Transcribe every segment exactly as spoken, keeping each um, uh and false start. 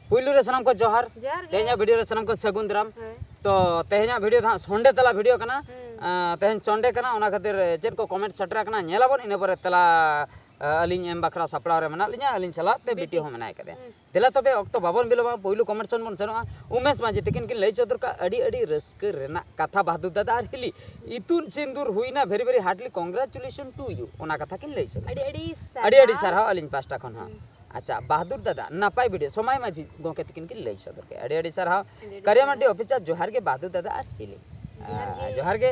ᱯᱩᱭᱞᱩ ᱨᱮ ᱥᱟᱱᱟᱢ ᱠᱚ ᱡᱚᱦᱟᱨ᱾ ᱡᱚᱦᱟᱨ ᱜᱮ᱾ ᱛᱮᱦᱮᱧᱟᱜ ᱵᱷᱤᱰᱤᱭᱳ ᱨᱮ ᱥᱟᱱᱟᱢ ᱠᱚ ᱥᱟᱹᱜᱩᱱ ᱫᱟᱨᱟᱢ᱾ ᱦᱳᱭ᱾ ᱛᱚ ᱛᱮᱦᱮᱧᱟᱜ ᱵᱷᱤᱰᱤᱭᱳ ᱫᱚ ᱦᱟᱸᱜ ᱥᱚᱱᱰᱮ ᱛᱟᱞᱟ ᱵᱷᱤᱰᱤᱭᱳ ᱠᱟᱱᱟ᱾ ᱦᱩᱸ᱾ ᱟᱸ, ᱛᱮᱦᱮᱧ ᱥᱚᱱᱰᱮ ᱠᱟᱱᱟ, ᱚᱱᱟ ᱠᱷᱟᱹᱛᱤᱨ ᱪᱮᱫ ᱠᱚ ᱠᱚᱢᱮᱱᱴ ᱥᱮᱴᱮᱨ ᱟᱠᱟᱱᱟ ᱧᱮᱞᱟᱵᱚᱱ, ᱤᱱᱟᱹ ᱯᱚᱨᱮ ᱛᱮᱞᱟ, ᱟᱸ, ᱟᱹᱞᱤᱧ ᱮᱢ ᱵᱟᱠᱷᱨᱟ ᱥᱟᱯᱲᱟᱣ ᱨᱮ ᱢᱮᱱᱟᱜ ᱞᱤᱧᱟ, ᱟᱹᱞᱤᱧ ᱥᱟᱞᱟᱜ ᱛᱮ ᱵᱤᱴᱤ᱾ ᱵᱤᱴᱤ ᱦᱚᱸ ᱢᱮᱱᱟᱭ ᱠᱟᱫᱮᱭᱟ᱾ ᱦᱩᱸ᱾ ᱫᱮᱞᱟ ᱛᱚᱵᱮ ᱚᱠᱛᱚ ᱵᱟᱵᱚᱱ ᱵᱤᱞᱚᱢᱟ, ᱯᱩᱭᱞᱩ ᱠᱚᱢᱮᱱᱴ ᱥᱮᱱ ᱵᱚᱱ ᱥᱮᱱᱚᱜᱼᱟ᱾ ᱩᱢᱮᱥ ᱢᱟᱹᱡᱷᱤ ᱛᱤᱠᱤᱱ ᱠᱤᱱ ᱞᱟᱹᱭ ᱥᱚᱫᱚᱨ ᱠᱟᱜ ᱟᱹᱰᱤ ᱟᱹᱰᱤ ᱨᱟᱹᱥᱠᱟᱹ ᱨᱮᱱᱟᱜ ᱠᱟᱛᱷᱟ, ᱵᱟᱦᱫᱩᱨ ᱫᱟᱫᱟ ᱟᱨ ᱦᱤᱞᱤ ᱤᱛᱩᱫ ᱥᱤᱸᱫᱩᱨ ᱦᱩᱭᱱᱟ, very very heartily congratulations to you, ᱚᱱᱟ ᱠᱟᱛᱷᱟ ᱠᱤᱱ ᱞᱟᱹᱭ ᱥᱚᱫᱚᱨ᱾ ᱟᱹᱰᱤ ᱟᱹᱰᱤ ᱟᱹᱰᱤ ᱟᱹᱰᱤ ᱥᱟᱨᱦᱟᱣ᱾ ᱥᱟᱨᱦᱟᱣ ᱟᱹᱞᱤᱧ ᱯᱟᱦᱴᱟ ᱠᱷᱚᱱ ᱦᱚᱸ᱾ ᱦᱩᱸ᱾ ᱟᱪᱪᱷᱟ, ᱵᱟᱦᱫᱩᱨ ᱫᱟᱫᱟ, ᱱᱟᱯᱟᱭ ᱵᱷᱤᱰᱤᱭᱳ᱾ ᱥᱚᱢᱟᱭ ᱢᱟᱹᱡᱷᱤ ᱜᱚᱢᱠᱮ ᱛᱤᱠᱤᱱ ᱠᱤᱱ ᱞᱟᱹᱭ ᱥᱚᱫᱚᱨ ᱠᱮᱫᱼᱟ, ᱟᱹᱰᱤ ᱟᱹᱰᱤ ᱥᱟᱨᱦᱟᱣ᱾ ᱟᱹᱰᱤ ᱟᱹᱰᱤ ᱠᱟᱨᱤᱭᱟ ᱥᱟᱨᱦᱟᱣ᱾ ᱢᱟᱱᱰᱤ ᱚᱯᱷᱤᱥᱟᱨ, ᱡᱚᱦᱟᱨ ᱜᱮ ᱵᱟᱦᱫᱩᱨ ᱫᱟᱫᱟ ᱟᱨ ᱦᱤᱞᱤ᱾ ᱡᱚᱦᱟᱨ ᱟᱨ ᱜᱮ᱾ ᱡᱚᱦᱟᱨ ᱜᱮ᱾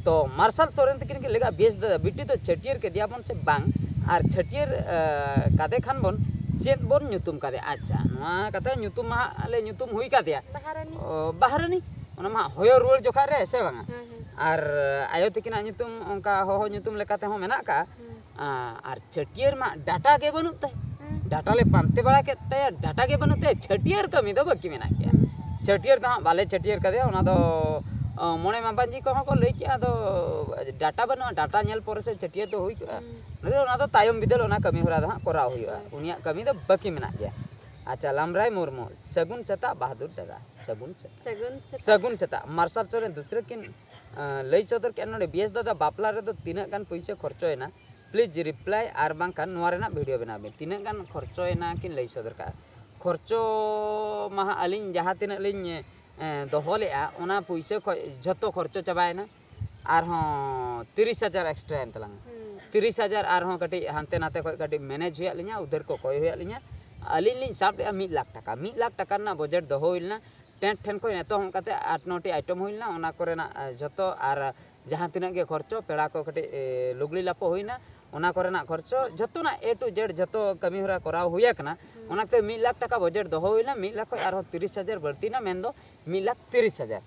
ᱛᱚ ᱢᱟᱨᱥᱟᱞ ᱥᱚᱨᱮᱱ ᱛᱤᱠᱤᱱ ᱠᱤᱱ ᱞᱟᱹᱭ ᱠᱮᱫᱼᱟ, ᱵᱮᱥ ᱫᱟᱫᱟ, ᱵᱤᱴᱤ ᱫᱚ ᱪᱷᱟᱹᱴᱭᱟᱹᱨ ᱠᱮᱫᱮᱭᱟᱵᱚᱱ ᱥᱮ ᱵᱟᱝ? ᱟᱨ ᱪᱷᱟᱹᱴᱭᱟᱹᱨ, ᱟᱸ, ᱠᱟᱫᱮ ᱠᱷᱟᱱ ᱵᱚᱱ, ᱪᱮᱫ ᱵᱚᱱ ᱧᱩᱛᱩᱢ ᱠᱟᱫᱮᱭᱟ? ᱟᱪᱪᱷᱟ, ᱱᱚᱣᱟ ᱠᱟᱛᱷᱟ, ᱧᱩᱛᱩᱢ ᱢᱟ ᱦᱟᱸᱜ ᱞᱮ ᱧᱩᱛᱩᱢ ᱦᱩᱭ ᱠᱟᱫᱮᱭᱟ᱾ ᱵᱟᱦᱟᱨᱟᱱᱤ᱾ ᱚ, ᱵᱟᱦᱟᱨᱟᱱᱤ᱾ ᱚᱱᱟ ᱢᱟ ᱦᱚᱭᱚ ᱨᱩᱣᱟᱹᱲ ᱡᱚᱠᱷᱟᱜ ᱨᱮ, ᱥᱮ ᱵᱟᱝᱟ? ᱦᱮᱸ, ᱦᱮᱸ᱾ ᱟᱨ ᱟᱭᱳ ᱛᱤᱠᱤᱱᱟᱜ ᱧᱩᱛᱩᱢ ᱚᱱᱠᱟ ᱦᱚᱦᱚ ᱧᱩᱛᱩᱢ ᱞᱮᱠᱟ ᱛᱮᱦᱚᱸ ᱢᱮᱱᱟᱜ ᱠᱟᱜᱼᱟ᱾ ᱦᱮᱸ᱾ ᱟᱸ, ᱟᱨ ᱪᱷᱟᱹᱴᱭᱟᱹᱨ ᱢᱟ ᱰᱟᱴᱟ ᱜᱮ ᱵᱟᱹᱱᱩᱜ ᱛᱟᱭ᱾ ᱦᱩᱸ᱾ ᱰᱟᱴᱟ ᱞᱮ ᱯᱟᱱᱛᱮ ᱵᱟᱲᱟ ᱠᱮᱫ ᱛᱟᱭᱟ, ᱰᱟᱴᱟ ᱜᱮ ᱵᱟᱹᱱᱩᱜ ᱛᱟᱭᱟ, ᱪᱷᱟᱹᱴᱭᱟᱹᱨ ᱠᱟᱹᱢᱤ ᱫᱚ ᱵᱟᱹᱠᱤ ᱢᱮᱱᱟᱜ ᱜᱮᱭᱟ᱾ ᱦᱩᱸ᱾ ᱪᱷᱟᱹᱴᱭᱟᱹᱨ ᱫᱚ ᱦᱟᱸᱜ ᱵᱟᱞᱮ ᱪᱷᱟᱹᱴᱭᱟᱹᱨ ᱠᱟᱫᱮᱭᱟ, ᱚᱱᱟ ᱫᱚ, ᱚ, ᱢᱚᱬᱮ ᱢᱟᱯᱟᱧᱡᱤ ᱠᱚᱦᱚᱸ ᱠᱚ ᱞᱟᱹᱭ ᱠᱮᱜᱼᱟ, ᱟᱫᱚ ᱰᱟᱴᱟ ᱵᱟᱹᱱᱩᱜᱼᱟ, ᱰᱟᱴᱟ ᱧᱮᱞ ᱯᱚᱨᱮ ᱥᱮ ᱪᱷᱟᱹᱴᱭᱟᱹᱨ ᱫᱚ ᱦᱩᱭ ᱠᱚᱜᱼᱟ᱾ ᱦᱩᱸ᱾ ᱚᱱᱟ ᱫᱚ, ᱚᱱᱟ ᱫᱚ ᱛᱟᱭᱚᱢ ᱵᱤᱫᱟᱹᱞ ᱚᱱᱟ ᱠᱟᱹᱢᱤ ᱦᱚᱨᱟ ᱫᱚ ᱦᱟᱸᱜ ᱠᱚᱨᱟᱣ ᱦᱩᱭᱩᱜᱼᱟ᱾ ᱦᱳᱭ᱾ ᱩᱱᱤᱭᱟᱜ ᱠᱟᱹᱢᱤ ᱫᱚ ᱵᱟᱹᱠᱤ ᱢᱮᱱᱟᱜ ᱜᱮᱭᱟ᱾ ᱟᱪᱪᱷᱟ, ᱞᱟᱢᱨᱟᱭ ᱢᱩᱨᱢᱩ, ᱥᱟᱹᱜᱩᱱ ᱥᱮᱛᱟᱜ ᱵᱟᱦᱟᱫᱩᱨ ᱫᱟᱫᱟ, ᱥᱟᱹᱜᱩᱱ ᱥᱮᱛᱟᱜ᱾ ᱥᱟᱹᱜᱩᱱ ᱥᱮᱛᱟᱜ᱾ ᱥᱟᱹᱜᱩᱱ ᱥᱮᱛᱟᱜ᱾ ᱢᱟᱨᱥᱟᱞ ᱥᱚᱨᱮᱱ ᱫᱩᱥᱨᱟᱹ ᱠᱤᱱ, ᱟᱸ, ᱞᱟᱹᱭ ᱥᱚᱫᱚᱨ ᱠᱮᱫᱼᱟ ᱱᱚᱰᱮ, ᱵᱤᱭᱮᱥ ᱫᱟᱫᱟ, ᱵᱟᱯᱞᱟ ᱨᱮᱫᱚ ᱛᱤᱱᱟᱹᱜ ᱜᱟᱱ ᱯᱩᱭᱥᱟᱹ ᱠᱷᱚᱨᱪᱚᱭᱮᱱᱟ? Please reply, ᱟᱨ ᱵᱟᱝᱠᱷᱟᱱ ᱱᱚᱣᱟ ᱨᱮᱱᱟᱜ ᱵᱷᱤᱰᱤᱭᱳ ᱵᱮᱱᱟᱣ ᱵᱤᱱ᱾ ᱛᱤᱱᱟᱹᱜ ᱜᱟᱱ ᱠᱷᱚᱨᱪᱚᱭᱮᱱᱟ ᱠᱤᱱ ᱞᱟᱹᱭ ᱥᱚᱫᱚᱨ ᱠᱟᱜᱼᱟ᱾ ᱠᱷᱚᱨᱪᱚ ᱢᱟ ᱦᱟᱸᱜ ᱟᱹᱞᱤᱧ ᱡᱟᱦᱟᱸ ᱛᱤᱱᱟᱹᱜ ᱞᱤᱧ, ᱮ, ᱫᱚᱦᱚ ᱞᱮᱜᱼᱟ, ᱚᱱᱟ ᱯᱩᱭᱥᱟᱹ ᱠᱷᱚᱡ ᱡᱷᱚᱛᱚ ᱠᱷᱚᱨᱪᱚ ᱪᱟᱵᱟᱭᱮᱱᱟ᱾ ᱟᱨᱦᱚᱸ ᱛᱤᱨᱤᱥ ᱦᱟᱡᱟᱨ ᱮᱠᱥᱴᱨᱟᱭᱮᱱ ᱛᱟᱞᱟᱝᱟ᱾ ᱦᱩᱸ᱾ ᱛᱤᱨᱤᱥ ᱦᱟᱡᱟᱨ ᱟᱨᱦᱚᱸ ᱠᱟᱹᱴᱤᱡ ᱦᱟᱱᱛᱮ ᱱᱟᱛᱮ ᱠᱷᱚᱡ ᱠᱟᱹᱴᱤᱡ ᱢᱮᱱᱮᱡᱽ ᱦᱩᱭᱟᱫ ᱞᱤᱧᱟ, ᱩᱫᱷᱟᱹᱨ ᱠᱚ ᱠᱚᱭ ᱦᱩᱭᱟᱫ ᱞᱤᱧᱟ᱾ ᱟᱹᱞᱤᱧ ᱞᱤᱧ ᱥᱟᱵ ᱞᱮᱜᱼᱟ ᱢᱤᱫ ᱞᱟᱠᱷ ᱴᱟᱠᱟ᱾ ᱢᱤᱫ ᱞᱟᱠᱷ ᱴᱟᱠᱟ ᱨᱮᱱᱟᱜ ᱵᱟᱡᱮᱴ ᱫᱚᱦᱚ ᱦᱩᱭ ᱞᱮᱱᱟ᱾ ᱴᱮᱱᱴ ᱴᱷᱮᱱ ᱠᱷᱚᱱ ᱮᱛᱚᱦᱚᱵ ᱠᱟᱛᱮ ᱟᱴ ᱱᱚᱴᱤ ᱟᱭᱴᱮᱢ ᱦᱩᱭ ᱞᱮᱱᱟ, ᱚᱱᱟ ᱠᱚᱨᱮᱱᱟᱜ, ᱮ, ᱡᱷᱚᱛᱚ ᱟᱨ ᱡᱟᱦᱟᱸ ᱛᱤᱱᱟᱹᱜ ᱜᱮ ᱠᱷᱚᱨᱪᱚ, ᱯᱮᱲᱟ ᱠᱚ ᱠᱟᱹᱴᱤᱡ, ᱮ, ᱞᱩᱜᱽᱲᱤ ᱞᱟᱯᱚ ᱦᱩᱭᱱᱟ, ᱚᱱᱟ ᱠᱚᱨᱮᱱᱟᱜ ᱠᱷᱚᱨᱪᱚ, ᱡᱷᱚᱛᱚᱱᱟᱜ A to Z ᱡᱷᱚᱛᱚ ᱠᱟᱹᱢᱤ ᱦᱚᱨᱟ ᱠᱚᱨᱟᱣ ᱦᱩᱭ ᱟᱠᱟᱱᱟ᱾ ᱦᱩᱸ᱾ ᱚᱱᱟᱛᱮ ᱢᱤᱫ ᱞᱟᱠᱷ ᱴᱟᱠᱟ ᱵᱟᱡᱮᱴ ᱫᱚᱦᱚ ᱦᱩᱭᱱᱟ, ᱢᱤᱫ ᱞᱟᱠᱷ ᱠᱷᱚᱱ ᱟᱨᱦᱚᱸ ᱛᱤᱨᱤᱥ ᱦᱟᱡᱟᱨ ᱵᱟᱹᱲᱛᱤᱭᱮᱱᱟ, ᱢᱮᱱᱫᱚ ᱢᱤᱫ ᱞᱟᱠᱷ ᱛᱤᱨᱤᱥ ᱦᱟᱡᱟᱨ᱾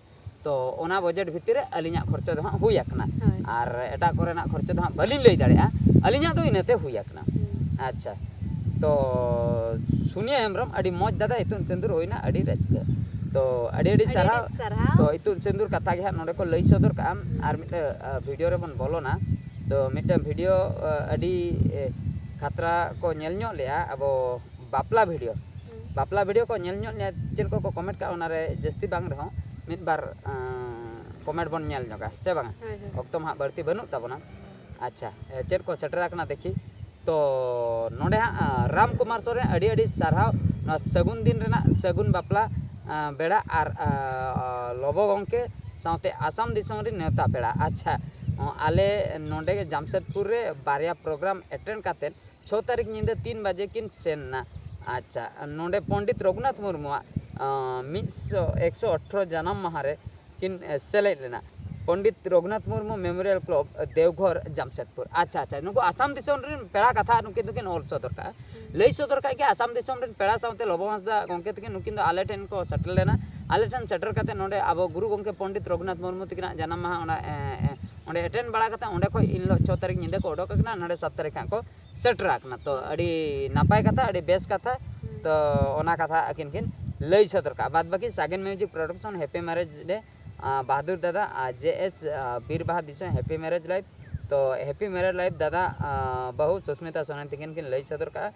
ᱛᱚ ᱚᱱᱟ ᱵᱟᱡᱮᱴ ᱵᱷᱤᱛᱤᱨ ᱨᱮ ᱟᱹᱞᱤᱧᱟᱜ ᱠᱷᱚᱨᱪᱚ ᱫᱚ ᱦᱟᱸᱜ ᱦᱩᱭ ᱟᱠᱟᱱᱟ᱾ ᱦᱳᱭ᱾ ᱟᱨ ᱮᱴᱟᱜ ᱠᱚᱨᱮᱱᱟᱜ ᱠᱷᱚᱨᱪᱚ ᱫᱚ ᱦᱟᱸᱜ ᱵᱟᱹᱞᱤᱧ ᱞᱟᱹᱭ ᱫᱟᱲᱮᱭᱟᱜᱼᱟ, ᱟᱹᱞᱤᱧᱟᱜ ᱫᱚ ᱤᱱᱟᱹᱛᱮ ᱦᱩᱭ ᱟᱠᱟᱱᱟ᱾ ᱦᱩᱸ᱾ ᱟᱪᱪᱷᱟ, ᱛᱚ ᱥᱩᱱᱤᱭᱟ ᱦᱮᱢᱵᱨᱚᱢ, ᱟᱹᱰᱤ ᱢᱚᱡᱽ ᱫᱟᱫᱟ, ᱤᱛᱩᱫ ᱥᱤᱸᱫᱩᱨ ᱦᱩᱭᱱᱟ, ᱟᱹᱰᱤ ᱨᱟᱹᱥᱠᱟᱹ᱾ ᱛᱚ ᱟᱹᱰᱤ ᱟᱹᱰᱤ ᱟᱹᱰᱤ ᱥᱟᱨᱦᱟᱣ᱾ ᱟᱹᱰᱤ ᱥᱟᱨᱦᱟᱣ᱾ ᱛᱚ ᱤᱛᱩᱫ ᱥᱤᱸᱫᱩᱨ ᱠᱟᱛᱷᱟ ᱜᱮ ᱦᱟᱸᱜ ᱱᱚᱰᱮ ᱠᱚ ᱞᱟᱹᱭ ᱥᱚᱫᱚᱨ ᱠᱟᱜᱼᱟ᱾ ᱦᱩᱸ᱾ ᱟᱨ ᱢᱤᱫᱴᱮᱱ, ᱟ, ᱵᱷᱤᱰᱤᱭᱳ ᱨᱮᱵᱚᱱ ᱵᱚᱞᱚᱱᱟ᱾ ᱛᱚ ᱢᱤᱫᱴᱮᱱ ᱵᱷᱤᱰᱤᱭᱳ, ᱟ, ᱟᱹᱰᱤ, ᱮ, ᱠᱷᱟᱛᱨᱟ ᱠᱚ ᱧᱮᱞ ᱧᱚᱜ ᱞᱮᱜᱼᱟ, ᱟᱵᱚ ᱵᱟᱯᱞᱟ ᱵᱷᱤᱰᱤᱭᱳ᱾ ᱦᱩᱸ᱾ ᱵᱟᱯᱞᱟ ᱵᱷᱤᱰᱤᱭᱳ ᱠᱚ ᱧᱮᱞ ᱧᱚᱜ ᱞᱮᱭᱟ, ᱪᱮᱫ ᱠᱚᱠᱚ ᱠᱚᱢᱮᱱᱴ ᱠᱟᱜᱼᱟ, ᱚᱱᱟᱨᱮ ᱡᱟᱹᱥᱛᱤ ᱵᱟᱝ ᱨᱮᱦᱚᱸ ᱢᱤᱫ ᱵᱟᱨ ᱠᱚᱢᱮᱱᱴ ᱵᱚᱱ ᱧᱮᱞ ᱧᱚᱜᱟ, ᱥᱮ ᱵᱟᱝᱟ? ᱦᱳᱭ, ᱦᱳᱭ᱾ ᱚᱠᱛᱚ ᱢᱟ ᱦᱟᱸᱜ ᱵᱟᱹᱲᱛᱤ ᱵᱟᱹᱱᱩᱜ ᱛᱟᱵᱚᱱᱟ᱾ ᱟᱪᱪᱷᱟ, ᱮ, ᱪᱮᱫ ᱠᱚ ᱥᱮᱴᱮᱨ ᱟᱠᱟᱱᱟ ᱫᱮᱠᱷᱤ᱾ ᱛᱚ ᱱᱚᱰᱮ ᱦᱟᱸᱜ, ᱟ, ᱨᱟᱢ ᱠᱩᱢᱟᱨ ᱥᱚᱨᱮᱱ, ᱟᱹᱰᱤ ᱟᱹᱰᱤ ᱥᱟᱨᱦᱟᱣ ᱱᱚᱣᱟ ᱥᱟᱹᱜᱩᱱ ᱫᱤᱱ ᱨᱮᱱᱟᱜ ᱥᱟᱹᱜᱩᱱ ᱵᱟᱯᱞᱟ, ᱟ, ᱵᱮᱲᱟ ᱟᱨ, ᱟ, ᱞᱚᱵᱚ ᱜᱚᱢᱠᱮ ᱥᱟᱶᱛᱮ ᱟᱥᱟᱢ ᱫᱤᱥᱚᱢ ᱨᱮᱱ ᱱᱮᱣᱛᱟ ᱯᱮᱲᱟ᱾ ᱟᱪᱪᱷᱟ, ᱚ, ᱟᱞᱮ ᱱᱚᱰᱮ ᱜᱮ ᱡᱟᱢᱥᱮᱫᱽᱯᱩᱨ ᱨᱮ ᱵᱟᱨᱭᱟ ᱯᱨᱳᱜᱨᱟᱢ ᱮᱴᱮᱱᱰ ᱠᱟᱛᱮᱫ ᱪᱷᱚ ᱛᱟᱹᱨᱤᱠᱷ ᱧᱤᱫᱟᱹ ᱛᱤᱱ ᱵᱟᱡᱮ ᱠᱤᱱ ᱥᱮᱱ ᱮᱱᱟ᱾ ᱟᱪᱪᱷᱟ, ᱱᱚᱰᱮ ᱯᱚᱱᱰᱤᱛ ᱨᱚᱜᱷᱩᱱᱟᱛᱷ ᱢᱩᱨᱢᱩᱣᱟᱜ, ᱟ, ᱢᱤᱫ ᱥᱚ, ᱮᱠᱥᱚ ᱟᱴᱷᱨᱚ ᱡᱟᱱᱟᱢ ᱢᱟᱦᱟ ᱨᱮ ᱠᱤᱱ, ᱮ, ᱥᱮᱞᱮᱫ ᱞᱮᱱᱟ᱾ ᱯᱚᱱᱰᱤᱛ ᱨᱚᱜᱷᱩᱱᱟᱛᱷ ᱢᱩᱨᱢᱩ ᱢᱮᱢᱳᱨᱤᱭᱟᱞ ᱠᱞᱟᱵᱽ, ᱫᱮᱣᱜᱷᱚᱨ, ᱡᱟᱢᱥᱮᱫᱽᱯᱩᱨ᱾ ᱟᱪᱪᱷᱟ, ᱟᱪᱪᱷᱟ, ᱱᱩᱠᱩ ᱟᱥᱟᱢ ᱫᱤᱥᱚᱢ ᱨᱮᱱ ᱯᱮᱲᱟ ᱠᱟᱛᱷᱟ ᱱᱩᱠᱤᱱ ᱫᱚᱠᱤᱱ ᱚᱞ ᱥᱚᱫᱚᱨ ᱠᱟᱜᱼᱟ᱾ ᱞᱟᱹᱭ ᱥᱚᱫᱚᱨ ᱠᱟᱜ ᱜᱮᱭᱟ, ᱟᱥᱟᱢ ᱫᱤᱥᱚᱢ ᱨᱮᱱ ᱯᱮᱲᱟ ᱥᱟᱶᱛᱮ ᱞᱚᱵᱚ ᱦᱟᱸᱥᱫᱟ ᱜᱚᱢᱠᱮ ᱛᱟᱹᱠᱤᱱ ᱱᱩᱠᱤᱱ ᱫᱚ ᱟᱞᱮ ᱴᱷᱮᱱ ᱠᱚ ᱥᱮᱴᱮᱨ ᱞᱮᱱᱟ᱾ ᱟᱞᱮ ᱴᱷᱮᱱ ᱥᱮᱴᱮᱨ ᱠᱟᱛᱮ ᱱᱚᱰᱮ ᱟᱵᱚ ᱜᱩᱨᱩ ᱜᱚᱢᱠᱮ ᱯᱚᱱᱰᱤᱛ ᱨᱚᱜᱷᱩᱱᱟᱛᱷ ᱢᱩᱨᱢᱩ ᱛᱟᱹᱠᱤᱱᱟᱜ ᱡᱟᱱᱟᱢ ᱢᱟᱦᱟ ᱚᱱᱟ, ᱮ, ᱮ, ᱚᱸᱰᱮ ᱮᱴᱮᱱᱰ ᱵᱟᱲᱟ ᱠᱟᱛᱮ ᱚᱸᱰᱮ ᱠᱷᱚᱱ ᱤᱱ ᱦᱤᱞᱳᱜ ᱪᱷᱚ ᱛᱟᱹᱨᱤᱠᱷ ᱧᱤᱫᱟᱹ ᱠᱚ ᱚᱰᱚᱠ ᱟᱠᱟᱱᱟ, ᱱᱚᱰᱮ ᱥᱟᱛ ᱛᱟᱹᱨᱤᱠᱷ ᱦᱟᱸᱜ ᱠᱚ ᱥᱮᱴᱮᱨ ᱟᱠᱟᱱᱟ᱾ ᱛᱚ ᱟᱹᱰᱤ ᱱᱟᱯᱟᱭ ᱠᱟᱛᱷᱟ, ᱟᱹᱰᱤ ᱵᱮᱥ ᱠᱟᱛᱷᱟ᱾ ᱦᱩᱸ᱾ ᱛᱚ ᱚᱱᱟ ᱠᱟᱛᱷᱟ ᱟᱹᱠᱤᱱ ᱠᱤᱱ ᱞᱟᱹᱭ ᱥᱚᱫᱚᱨ ᱠᱟᱜᱼᱟ᱾ ᱵᱟᱫ ᱵᱟᱹᱠᱤ ᱥᱟᱜᱮᱱ ᱢᱤᱭᱩᱡᱤᱠ ᱯᱨᱚᱰᱟᱠᱥᱚᱱ, ᱦᱮᱯᱤ ᱢᱮᱨᱮᱡᱽ ᱰᱮ, ᱟ, ᱵᱟᱦᱟᱫᱩᱨ ᱫᱟᱫᱟ, ᱟᱨ ᱡᱮ ᱮᱥ, ᱟ, ᱵᱤᱨ ᱵᱟᱦᱟ ᱫᱤᱥᱚᱢ, ᱦᱮᱯᱤ ᱢᱮᱨᱮᱡᱽ ᱞᱟᱭᱤᱯ᱾ ᱛᱚ ᱦᱮᱯᱤ ᱢᱮᱨᱮᱡᱽ ᱞᱟᱭᱤᱯ ᱫᱟᱫᱟ, ᱟ, ᱵᱟᱹᱦᱩ ᱥᱩᱥᱢᱤᱛᱟ ᱥᱚᱨᱮᱱ ᱛᱤᱠᱤᱱ ᱠᱤᱱ ᱞᱟᱹᱭ ᱥᱚᱫᱚᱨ ᱠᱟᱜᱼᱟ᱾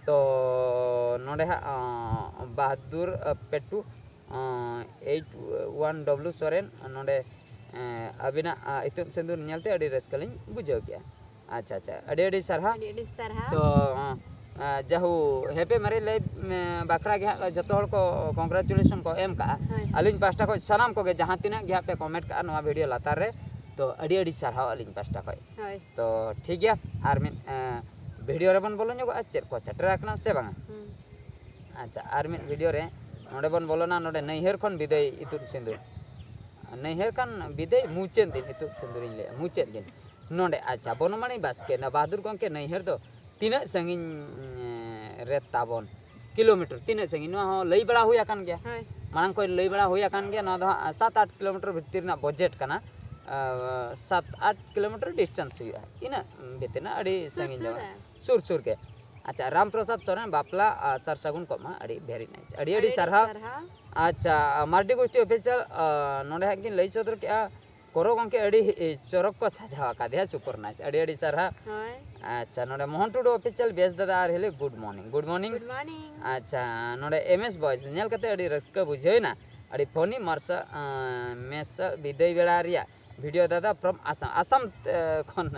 ᱛᱚ ᱱᱚᱰᱮ ᱦᱟᱸᱜ, ᱟ, ᱵᱟᱦᱟᱫᱩᱨ, ᱟ, ᱯᱮᱴᱩ, ᱟ, ᱮᱭᱤᱪ ᱳᱣᱟᱱ ᱰᱚᱵᱞᱩ ᱥᱚᱨᱮᱱ, ᱱᱚᱰᱮ, ᱮ, ᱟᱹᱵᱤᱱᱟᱜ, ᱟ, ᱤᱛᱩᱫ ᱥᱤᱸᱫᱩᱨ ᱧᱮᱞᱛᱮ ᱟᱹᱰᱤ ᱨᱟᱹᱥᱠᱟᱹ ᱞᱤᱧ ᱵᱩᱡᱷᱟᱹᱣ ᱠᱮᱜᱼᱟ᱾ ᱟᱪᱪᱷᱟ, ᱟᱪᱪᱷᱟ, ᱟᱹᱰᱤ ᱟᱹᱰᱤ ᱥᱟᱨᱦᱟᱣ᱾ ᱟᱹᱰᱤ ᱟᱹᱰᱤ ᱥᱟᱨᱦᱟᱣ᱾ ᱛᱚ, ᱟ, ᱡᱟᱦᱳ, ᱦᱮᱯᱤ ᱢᱮᱨᱮᱡᱽ ᱞᱟᱭᱤᱯ, ᱮ, ᱵᱟᱠᱷᱨᱟ ᱜᱮ ᱦᱟᱸᱜ ᱡᱚᱛᱚ ᱦᱚᱲ ᱠᱚ ᱠᱚᱝᱜᱨᱟᱪᱩᱞᱮᱥᱚᱱ ᱠᱚ ᱮᱢ ᱠᱟᱜᱼᱟ᱾ ᱦᱳᱭ᱾ ᱟᱹᱞᱤᱧ ᱯᱟᱦᱴᱟ ᱠᱷᱚᱱ ᱥᱟᱱᱟᱢ ᱠᱚᱜᱮ ᱡᱟᱦᱟᱸ ᱛᱤᱱᱟᱹᱜ ᱜᱮ ᱦᱟᱸᱜ ᱯᱮ ᱠᱚᱢᱮᱱᱴ ᱠᱟᱜᱼᱟ ᱱᱚᱣᱟ ᱵᱷᱤᱰᱤᱭᱳ ᱞᱟᱛᱟᱨ ᱨᱮ, ᱛᱚ ᱟᱹᱰᱤ ᱟᱹᱰᱤ ᱥᱟᱨᱦᱟᱣ ᱟᱹᱞᱤᱧ ᱯᱟᱦᱴᱟ ᱠᱷᱚᱱ᱾ ᱦᱳᱭ᱾ ᱛᱚ ᱴᱷᱤᱠ ᱜᱮᱭᱟ, ᱟᱨ ᱢᱤᱫ, ᱮ, ᱵᱷᱤᱰᱤᱭᱳ ᱨᱮᱵᱚᱱ ᱵᱚᱞᱚ ᱧᱚᱜᱚᱜᱼᱟ, ᱪᱮᱫ ᱠᱚ ᱥᱮᱴᱮᱨ ᱟᱠᱟᱱᱟ ᱥᱮ ᱵᱟᱝᱟ? ᱦᱩᱸ᱾ ᱟᱪᱪᱷᱟ, ᱟᱨ ᱢᱤᱫ ᱵᱷᱤᱰᱤᱭᱳ ᱨᱮ ᱱᱚᱰᱮ ᱵᱚᱱ ᱵᱚᱞᱚᱱᱟ, ᱱᱚᱰᱮ ᱱᱟᱹᱭᱦᱟᱹᱨ ᱠᱷᱚᱱ ᱵᱤᱫᱟᱹᱭ ᱤᱛᱩᱫ ᱥᱤᱸᱫᱩᱨ᱾ ᱱᱟᱹᱭᱦᱟᱹᱨ ᱠᱷᱚᱱ ᱵᱤᱫᱟᱹᱭ ᱢᱩᱪᱟᱹᱫ ᱫᱤᱱ ᱤᱛᱩᱫ ᱥᱤᱸᱫᱩᱨᱤᱧ ᱞᱟᱹᱭᱟ, ᱢᱩᱪᱟᱹᱫ ᱫᱤᱱ᱾ ᱱᱚᱰᱮ, ᱟᱪᱪᱷᱟ, ᱵᱚᱱᱚᱢᱟᱹᱱᱤ ᱵᱟᱥᱠᱮ, ᱱᱚᱣᱟ ᱵᱟᱦᱟᱫᱩᱨ ᱜᱚᱢᱠᱮ ᱱᱟᱹᱭᱦᱟᱹᱨ ᱫᱚ ᱛᱤᱱᱟᱹᱜ ᱥᱟᱺᱜᱤᱧ, ᱮ, ᱨᱮ ᱛᱟᱵᱚᱱ? ᱠᱤᱞᱳᱢᱤᱴᱟᱨ ᱛᱤᱱᱟᱹᱜ ᱥᱟᱺᱜᱤᱧ? ᱱᱚᱣᱟ ᱦᱚᱸ ᱞᱟᱹᱭ ᱵᱟᱲᱟ ᱦᱩᱭ ᱟᱠᱟᱱ ᱜᱮᱭᱟ᱾ ᱦᱳᱭ᱾ ᱢᱟᱲᱟᱝ ᱠᱷᱚᱱ ᱞᱟᱹᱭ ᱵᱟᱲᱟ ᱦᱩᱭ ᱟᱠᱟᱱ ᱜᱮᱭᱟ, ᱱᱚᱣᱟ ᱫᱚ ᱦᱟᱸᱜ ᱥᱟᱛ ᱟᱴ ᱠᱤᱞᱳᱢᱤᱴᱟᱨ ᱵᱷᱤᱛᱤᱨ ᱨᱮᱱᱟᱜ ᱵᱟᱡᱮᱴ ᱠᱟᱱᱟ᱾ ᱟ, ᱥᱟᱛ ᱟᱴ ᱠᱤᱞᱳᱢᱤᱴᱟᱨ ᱰᱤᱥᱴᱮᱱᱥ ᱦᱩᱭᱩᱜᱼᱟ, ᱤᱱᱟᱹᱜ ᱵᱷᱤᱛᱤᱨ ᱨᱮᱱᱟᱜ ᱟᱹᱰᱤ ᱥᱩᱨ ᱥᱟᱺᱜᱤᱧ ᱫᱚ ᱥᱩᱨ ᱵᱟᱝ᱾ ᱨᱮ᱾ ᱥᱩᱨ ᱥᱩᱨ ᱜᱮ᱾ ᱟᱪᱪᱷᱟ, ᱨᱟᱢ ᱯᱨᱚᱥᱟᱫᱽ ᱥᱚᱨᱮᱱ ᱵᱟᱯᱞᱟ, ᱟ, ᱥᱟᱨ ᱥᱟᱹᱜᱩᱱ ᱠᱚᱜ ᱢᱟ, ᱟᱹᱰᱤ ᱵᱷᱮᱨᱤ ᱱᱟᱭᱤᱥ, ᱟᱹᱰᱤ ᱟᱹᱰᱤ ᱟᱹᱰᱤ ᱟᱹᱰᱤ ᱥᱟᱨᱦᱟᱣ᱾ ᱥᱟᱨᱦᱟᱣ᱾ ᱟᱪᱪᱷᱟ, ᱢᱟᱨᱰᱤ ᱜᱳᱥᱴᱤ ᱚᱯᱷᱤᱥᱤᱭᱟᱞ, ᱟ, ᱱᱚᱰᱮ ᱦᱟᱸᱜ ᱠᱤᱱ ᱞᱟᱹᱭ ᱥᱚᱫᱚᱨ ᱠᱮᱜᱼᱟ, ᱠᱚᱨᱚ ᱜᱚᱢᱠᱮ ᱟᱹᱰᱤ ᱪᱚᱨᱚᱠ ᱠᱚ ᱥᱟᱡᱟᱣ ᱟᱠᱟᱫᱮᱭᱟ, super nice, ᱟᱹᱰᱤ ᱟᱹᱰᱤ ᱥᱟᱨᱦᱟᱣ᱾ ᱦᱳᱭ᱾ ᱟᱪᱪᱷᱟ, ᱱᱚᱰᱮ ᱢᱳᱦᱚᱱ ᱴᱩᱰᱩ ᱚᱯᱷᱤᱥᱤᱭᱟᱞ ᱵᱮᱥ ᱫᱟᱫᱟ ᱟᱨ ᱦᱤᱞᱤ good morning, good morning᱾ Good morning. ᱟᱪᱪᱷᱟ, ᱱᱚᱰᱮ ᱮᱢ ᱮᱥ ᱵᱚᱭᱮᱥ ᱧᱮᱞ ᱠᱟᱛᱮ ᱟᱹᱰᱤ ᱨᱟᱹᱥᱠᱟᱹ ᱵᱩᱡᱷᱟᱹᱣ ᱮᱱᱟ, ᱟᱹᱰᱤ funny ᱢᱟᱨᱥᱟ ᱢᱮᱥᱟ ᱵᱤᱫᱟᱹᱭ ᱵᱮᱲᱟ ᱨᱮᱭᱟᱜ ᱵᱷᱤᱰᱤᱭᱳ ᱫᱟᱫᱟ from ᱟᱥᱟᱢ, ᱟᱥᱟᱢ ᱠᱷᱚᱱ᱾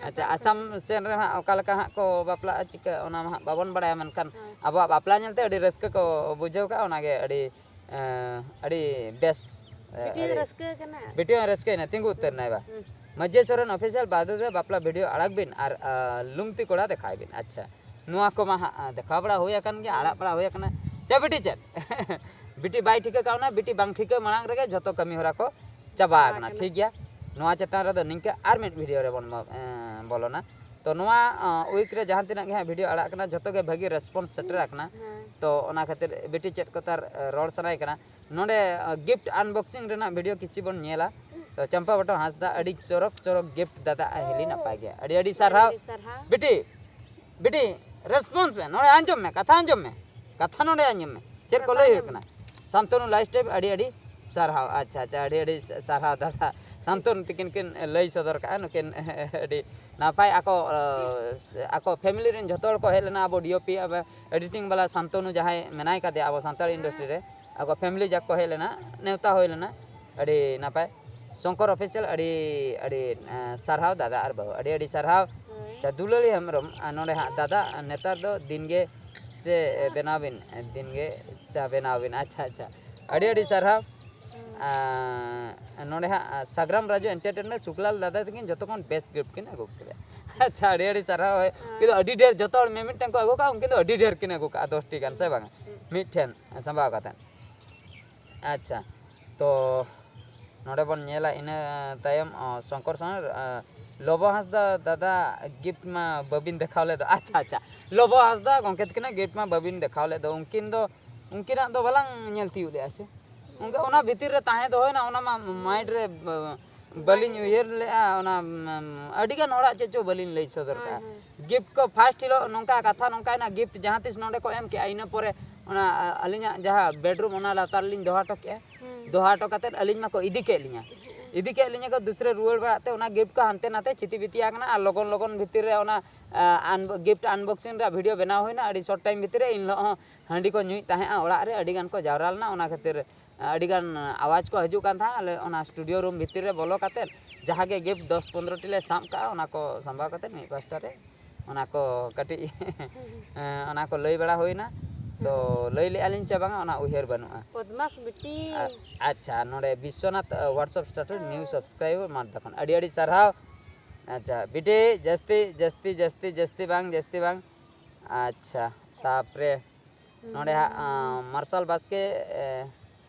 ᱟᱪᱪᱷᱟ, ᱟᱥᱟᱢ ᱥᱮᱱ ᱨᱮ ᱦᱟᱸᱜ ᱚᱠᱟ ᱞᱮᱠᱟ ᱦᱟᱸᱜ ᱠᱚ ᱵᱟᱯᱞᱟᱜᱼᱟ ᱪᱤᱠᱟᱹ ᱚᱱᱟ ᱢᱟ ᱦᱟᱸᱜ ᱵᱟᱵᱚᱱ ᱵᱟᱲᱟᱭᱟ, ᱢᱮᱱᱠᱷᱟᱱ ᱟᱵᱚᱣᱟᱜ ᱵᱟᱯᱞᱟ ᱧᱮᱞᱛᱮ ᱟᱹᱰᱤ ᱨᱟᱹᱥᱠᱟᱹ ᱠᱚ ᱵᱩᱡᱷᱟᱹᱣ ᱠᱟᱜᱼᱟ, ᱚᱱᱟᱜᱮ ᱟᱹᱰᱤ ᱟᱹᱰᱤ ᱵᱮᱥ᱾ ᱵᱤᱴᱤ ᱨᱟᱹᱥᱠᱟᱹ ᱠᱟᱱᱟ᱾ ᱵᱤᱴᱤ ᱦᱚᱸ ᱨᱟᱹᱥᱠᱟᱹᱭᱮᱱᱟ, ᱛᱤᱸᱜᱩ ᱩᱛᱟᱹᱨ ᱮᱱᱟᱭ ᱵᱟ᱾ ᱢᱟᱹᱡᱷᱤ ᱥᱚᱨᱮᱱ ᱚᱯᱷᱤᱥᱤᱭᱟᱞ ᱵᱟᱫᱩ ᱫᱚ ᱵᱟᱯᱞᱟ ᱵᱷᱤᱰᱤᱭᱳ ᱟᱲᱟᱜ ᱵᱤᱱ ᱟᱨ ᱞᱩᱝᱛᱤ ᱠᱚᱲᱟ ᱫᱮᱠᱷᱟᱣ ᱵᱤᱱ᱾ ᱟᱪᱪᱷᱟ, ᱱᱚᱣᱟ ᱠᱚᱢᱟ ᱦᱟᱸᱜ ᱫᱮᱠᱷᱟᱣ ᱵᱟᱲᱟ ᱦᱩᱭ ᱟᱠᱟᱱ ᱜᱮᱭᱟ, ᱟᱲᱟᱜ ᱵᱟᱲᱟ ᱦᱩᱭ ᱟᱠᱟᱱᱟ᱾ ᱪᱮ ᱵᱤᱴᱤ ᱪᱮᱫ? ᱵᱤᱴᱤ ᱵᱟᱭ ᱴᱷᱤᱠᱟᱹ ᱠᱟᱣᱱᱟ, ᱵᱤᱴᱤ ᱵᱟᱝ ᱴᱷᱤᱠᱟᱹ ᱢᱟᱲᱟᱝ ᱨᱮᱜᱮ ᱡᱷᱚᱛᱚ ᱠᱟᱹᱢᱤ ᱦᱚᱨᱟ ᱠᱚ ᱪᱟᱵᱟ ᱟᱠᱟᱱᱟ᱾ ᱴᱷᱤᱠ ᱜᱮᱭᱟ, ᱱᱚᱣᱟ ᱪᱮᱛᱟᱱ ᱨᱮᱫᱚ ᱱᱤᱝᱠᱟᱹ ᱟᱨ ᱢᱤᱫ ᱵᱷᱤᱰᱤᱭᱳ ᱨᱮᱵᱚᱱ ᱵᱚᱞᱚᱱᱟ᱾ ᱛᱚ ᱱᱚᱣᱟ ᱩᱭᱤᱠ ᱨᱮ ᱡᱟᱦᱟᱸ ᱛᱤᱱᱟᱹᱜ ᱜᱮ ᱦᱟᱸᱜ ᱵᱷᱤᱰᱤᱭᱳ ᱟᱲᱟᱜ ᱠᱟᱱᱟ, ᱡᱷᱚᱛᱚ ᱜᱮ ᱵᱷᱟᱹᱜᱤ ᱨᱮᱥᱯᱚᱱᱥ ᱥᱮᱴᱮᱨ ᱟᱠᱟᱱᱟ᱾ ᱛᱚ ᱚᱱᱟ ᱠᱷᱟᱹᱛᱤᱨ ᱵᱤᱴᱤ ᱪᱮᱫ ᱠᱚ ᱛᱟᱨ ᱨᱚᱲ ᱥᱟᱱᱟᱭᱮ ᱠᱟᱱᱟ, ᱱᱚᱰᱮ ᱜᱤᱯᱷᱴ ᱟᱱᱵᱚᱠᱥᱤᱝ ᱨᱮᱱᱟᱜ ᱵᱷᱤᱰᱤᱭᱳ ᱠᱤᱪᱷᱩ ᱵᱚᱱ ᱧᱮᱞᱟ᱾ ᱛᱚ ᱪᱟᱢᱯᱟ ᱵᱟᱴᱚ ᱦᱟᱸᱥᱫᱟ, ᱟᱹᱰᱤ ᱪᱚᱨᱚᱠ ᱪᱚᱨᱚᱠ ᱜᱤᱯᱷᱴ ᱫᱟᱫᱟ ᱟᱨ ᱦᱤᱞᱤ, ᱱᱟᱯᱟᱭ ᱜᱮ, ᱟᱹᱰᱤ ᱟᱹᱰᱤ ᱥᱟᱨᱦᱟᱣ᱾ ᱵᱤᱴᱤ, ᱵᱤᱴᱤ, ᱨᱮᱥᱯᱚᱱᱥ ᱢᱮ, ᱱᱚᱰᱮ ᱟᱸᱡᱚᱢ ᱢᱮ, ᱠᱟᱛᱷᱟ ᱟᱸᱡᱚᱢ ᱢᱮ, ᱠᱟᱛᱷᱟ ᱱᱚᱰᱮ ᱟᱸᱡᱚᱢ ᱢᱮ, ᱪᱮᱫ ᱠᱚ ᱞᱟᱹᱭ ᱦᱩᱭᱩᱜ ᱠᱟᱱᱟ᱾ ᱥᱟᱱᱛᱚᱱᱩ ᱞᱟᱭᱤᱯᱷ ᱥᱴᱟᱭᱤᱞ, ᱟᱹᱰᱤ ᱟᱹᱰᱤ ᱥᱟᱨᱦᱟᱣ᱾ ᱟᱪᱪᱷᱟ ᱟᱪᱪᱷᱟ, ᱟᱹᱰᱤ ᱟᱹᱰᱤ ᱥᱟᱨᱦᱟᱣ ᱫᱟᱫᱟ᱾ ᱥᱟᱱᱛᱚᱱᱩ ᱛᱤᱠᱤᱱ ᱠᱤᱱ ᱞᱟᱹᱭ ᱥᱚᱫᱚᱨ ᱠᱟᱜᱼᱟ, ᱱᱩᱠᱤᱱ ᱟᱹᱰᱤ ᱱᱟᱯᱟᱭ ᱟᱠᱚ, ᱟᱠᱚ ᱯᱷᱮᱢᱤᱞᱤ ᱨᱮᱱ ᱡᱷᱚᱛᱚ ᱦᱚᱲ ᱠᱚ ᱦᱮᱡ ᱞᱮᱱᱟ, ᱟᱵᱚ ᱰᱤ ᱳ ᱯᱤ, ᱟᱵᱚ ᱮᱰᱤᱴᱤᱝ ᱵᱟᱞᱟ ᱥᱟᱱᱛᱚᱱᱩ ᱡᱟᱦᱟᱸᱭ ᱢᱮᱱᱟᱭ ᱠᱟᱫᱮᱭᱟ ᱟᱵᱚ ᱥᱟᱱᱛᱟᱲ ᱤᱱᱰᱟᱥᱴᱨᱤ ᱨᱮ, ᱟᱠᱚ ᱯᱷᱮᱢᱤᱞᱤ ᱡᱟᱠ ᱠᱚ ᱦᱮᱡ ᱞᱮᱱᱟ, ᱱᱮᱣᱛᱟ ᱦᱩᱭ ᱞᱮᱱᱟ, ᱟᱹᱰᱤ ᱱᱟᱯᱟᱭ᱾ ᱥᱚᱝᱠᱚᱨ ᱚᱯᱷᱤᱥᱤᱭᱟᱞ, ᱟᱹᱰᱤ ᱟᱹᱰᱤ ᱥᱟᱨᱦᱟᱣ ᱫᱟᱫᱟ ᱟᱨ ᱵᱟᱹᱦᱩ, ᱟᱹᱰᱤ ᱟᱹᱰᱤ ᱥᱟᱨᱦᱟᱣ᱾ ᱟᱪᱪᱷᱟ, ᱫᱩᱞᱟᱹᱲᱤ ᱦᱮᱢᱵᱨᱚᱢ, ᱟᱨ ᱱᱚᱰᱮ ᱦᱟᱸᱜ ᱫᱟᱫᱟ, ᱱᱮᱛᱟᱨ ᱫᱚ ᱫᱤᱱ ᱜᱮ ᱥᱮ ᱵᱮᱱᱟᱣ ᱵᱤᱱ, ᱫᱤᱱ ᱜᱮ ᱪᱟ ᱵᱮᱱᱟᱣ ᱵᱤᱱ᱾ ᱟᱪᱪᱷᱟ ᱟᱪᱪᱷᱟ, ᱟᱹᱰᱤ ᱟᱹᱰᱤ ᱥᱟᱨᱦᱟᱣ᱾ ᱟᱨ ᱱᱚᱰᱮ ᱦᱟᱸᱜ ᱥᱟᱜᱽᱨᱟᱢ ᱨᱟᱡᱩ ᱮᱱᱴᱟᱨᱴᱮᱱᱢᱮᱱᱴ, ᱥᱩᱠᱞᱟᱞ ᱫᱟᱫᱟ ᱛᱟᱹᱠᱤᱱ ᱡᱚᱛᱚ ᱠᱷᱚᱱ ᱵᱮᱥ ᱜᱤᱯᱷᱴ ᱠᱤᱱ ᱟᱹᱜᱩ ᱠᱮᱫᱟ᱾ ᱟᱪᱪᱷᱟ, ᱟᱹᱰᱤ ᱟᱹᱰᱤ ᱥᱟᱨᱦᱟᱣ᱾ ᱩᱱᱠᱤᱱ ᱫᱚ ᱟᱹᱰᱤ ᱰᱷᱮᱨ, ᱡᱚᱛᱚ ᱦᱚᱲ ᱢᱤᱢᱤᱫᱴᱟᱝ ᱠᱚ ᱟᱹᱜᱩ ᱠᱟᱜᱼᱟ, ᱩᱱᱠᱤᱱ ᱫᱚ ᱟᱹᱰᱤ ᱰᱷᱮᱨ ᱠᱤᱱ ᱟᱹᱜᱩ ᱠᱟᱜᱼᱟ, ᱫᱚᱥ ᱴᱤ ᱜᱟᱱ ᱥᱮ ᱵᱟᱝ, ᱢᱤᱫᱴᱷᱮᱱ ᱥᱟᱢᱵᱟᱣ ᱠᱟᱛᱮ᱾ ᱟᱪᱪᱷᱟ, ᱛᱚ ᱱᱚᱰᱮ ᱵᱚᱱ ᱧᱮᱞᱟ, ᱤᱱᱟᱹ ᱛᱟᱭᱚᱢ ᱚ, ᱥᱚᱝᱠᱚᱨ ᱥᱚᱨᱮᱱ, ᱚ, ᱞᱚᱵᱚ ᱦᱟᱸᱥᱫᱟ ᱫᱟᱫᱟ ᱜᱤᱯᱷᱴ ᱢᱟ ᱵᱟᱹᱵᱤᱱ ᱫᱮᱠᱷᱟᱣ ᱞᱮᱫ ᱫᱚ᱾ ᱟᱪᱪᱷᱟ ᱟᱪᱪᱷᱟ, ᱞᱚᱵᱚ ᱦᱟᱸᱥᱫᱟ ᱜᱚᱢᱠᱮ ᱛᱟᱹᱠᱤᱱᱟᱜ ᱜᱤᱯᱷᱴ ᱢᱟ ᱵᱟᱹᱵᱤᱱ ᱫᱮᱠᱷᱟᱣ ᱞᱮᱫ ᱫᱚ᱾ ᱩᱱᱠᱤᱱ ᱫᱚ, ᱩᱱᱠᱤᱱᱟᱜ ᱫᱚ ᱵᱟᱞᱟᱝ ᱧᱮᱞ ᱛᱤᱭᱳᱜ ᱞᱮᱫᱼᱟ ᱥᱮ? ᱚᱱᱠᱟ ᱚᱱᱟ ᱵᱷᱤᱛᱤᱨ ᱨᱮ ᱛᱟᱦᱮᱸ ᱫᱚᱦᱚᱭᱮᱱᱟ, ᱚᱱᱟ ᱢᱟ ᱢᱟᱭᱤᱱᱰ ᱨᱮ ᱵᱟᱹᱞᱤᱧ ᱩᱭᱦᱟᱹᱨ ᱞᱮᱫᱼᱟ᱾ ᱚᱱᱟ ᱟᱹᱰᱤᱜᱟᱱ ᱦᱚᱲᱟᱜ ᱪᱮᱫ ᱪᱚ ᱵᱟᱹᱞᱤᱧ ᱞᱟᱹᱭ ᱥᱚᱫᱚᱨ ᱠᱟᱜᱼᱟ᱾ ᱜᱤᱯᱷᱴ ᱠᱚ ᱯᱷᱟᱥᱴ ᱦᱤᱞᱳᱜ ᱱᱚᱝᱠᱟ ᱠᱟᱛᱷᱟ ᱱᱚᱝᱠᱟᱭᱮᱱᱟ, ᱜᱤᱯᱷᱴ ᱡᱟᱦᱟᱸ ᱛᱤᱥ ᱱᱚᱰᱮ ᱠᱚ ᱮᱢ ᱠᱮᱜᱼᱟ, ᱤᱱᱟᱹ ᱯᱚᱨᱮ ᱚᱱᱟ ᱟᱹᱞᱤᱧᱟᱜ ᱡᱟᱦᱟᱸ ᱵᱮᱰᱨᱩᱢ ᱚᱱᱟ ᱞᱟᱛᱟᱨ ᱨᱮᱞᱤᱧ ᱫᱚᱦᱚ ᱦᱚᱴᱚ ᱠᱮᱜᱼᱟ᱾ ᱫᱚᱦᱚ ᱦᱚᱴᱚ ᱠᱟᱛᱮᱫ ᱟᱹᱞᱤᱧ ᱢᱟᱠᱚ ᱤᱫᱤ ᱠᱮᱫ ᱞᱤᱧᱟ᱾ ᱤᱫᱤ ᱠᱮᱫ ᱞᱤᱧᱟ ᱠᱚ ᱫᱩᱥᱨᱟᱹ ᱨᱩᱣᱟᱹᱲ ᱵᱟᱲᱟᱜ ᱛᱮ, ᱚᱱᱟ ᱜᱤᱯᱷᱴ ᱠᱚ ᱦᱟᱱᱛᱮ ᱱᱟᱛᱮ ᱪᱷᱤᱛᱤ ᱵᱤᱛᱤ ᱟᱠᱟᱱᱟ᱾ ᱟᱨ ᱞᱚᱜᱚᱱ ᱞᱚᱜᱚᱱ ᱵᱷᱤᱛᱤᱨ ᱨᱮ ᱚᱱᱟ ᱜᱤᱯᱷᱴ ᱟᱱᱵᱚᱠᱥᱤᱝ ᱨᱮᱭᱟᱜ ᱵᱷᱤᱰᱤᱭᱳ ᱵᱮᱱᱟᱣ ᱦᱩᱭᱱᱟ᱾ ᱟᱹᱰᱤ ᱥᱚᱨᱴ ᱴᱟᱭᱤᱢ ᱵᱷᱤᱛᱤᱨ ᱨᱮ ᱮᱱ ᱦᱤᱞᱳᱜ ᱦᱚᱸ ᱦᱟᱺᱰᱤ ᱠᱚ ᱧᱩᱭᱮᱫ ᱛᱟᱦᱮᱸᱜᱼᱟ ᱚᱲᱟᱜ ᱨᱮ, ᱟᱹᱰᱤ ᱜᱟᱱ ᱠᱚ ᱡᱟᱣᱨᱟ ᱞᱮᱱᱟ᱾ ᱚᱱᱟ ᱠᱷᱟᱹᱛᱤᱨ ᱟᱹᱰᱤ ᱜᱟᱱ ᱟᱣᱟᱡᱽ ᱠᱚ ᱦᱤᱡᱩᱜ ᱠᱟᱱ ᱛᱟᱦᱮᱸᱜᱼᱟ᱾ ᱟᱞᱮ ᱚᱱᱟ ᱥᱴᱩᱰᱤᱭᱳ ᱨᱩᱢ ᱵᱷᱤᱛᱤᱨ ᱨᱮ ᱵᱚᱞᱚ ᱠᱟᱛᱮᱫ ᱡᱟᱦᱟᱸ ᱜᱮ ᱜᱤᱯᱷᱴ ᱫᱚᱥ ᱯᱚᱱᱨᱚ ᱴᱤ ᱞᱮ ᱥᱟᱵ ᱠᱟᱜᱼᱟ, ᱚᱱᱟ ᱠᱚ ᱥᱟᱢᱵᱟᱣ ᱠᱟᱛᱮᱫ ᱢᱤᱫ ᱯᱟᱥᱴᱟ ᱨᱮ ᱚᱱᱟ ᱠᱚ ᱠᱟᱹᱴᱤᱡ ᱚᱱᱟ ᱠᱚ ᱞᱟᱹᱭ ᱵᱟᱲᱟ ᱦᱩᱭᱱᱟ᱾ ᱛᱚ ᱞᱟᱹᱭ ᱞᱮᱜᱼᱟ ᱞᱤᱧ ᱥᱮ ᱵᱟᱝᱟ, ᱚᱱᱟ ᱩᱭᱦᱟᱹᱨ ᱵᱟᱹᱱᱩᱜᱼᱟ᱾ ᱯᱚᱫᱢᱟᱥ ᱵᱤᱴᱤ᱾ ᱟ-, ᱟᱪᱪᱷᱟ, ᱱᱚᱰᱮ ᱵᱤᱥᱥᱚᱱᱟᱛᱷ, ᱟ, WhatsApp status new subscriber ᱢᱟᱫᱽᱫᱟ ᱠᱷᱚᱱ ᱟᱹᱰᱤ ᱟᱹᱰᱤ ᱥᱟᱨᱦᱟᱣ᱾ ᱟᱪᱪᱷᱟ ᱵᱤᱴᱤ, ᱡᱟᱹᱥᱛᱤ ᱡᱟᱹᱥᱛᱤ ᱡᱟᱹᱥᱛᱤ ᱡᱟᱹᱥᱛᱤ ᱵᱟᱝ, ᱡᱟᱹᱥᱛᱤ ᱵᱟᱝ᱾ ᱟᱪᱪᱷᱟ, ᱛᱟᱯᱚᱨᱮ ᱱᱚᱰᱮ ᱦᱟᱸᱜ, ᱟᱸ, ᱢᱟᱨᱥᱟᱞ ᱵᱟᱥᱠᱮ, ᱮ,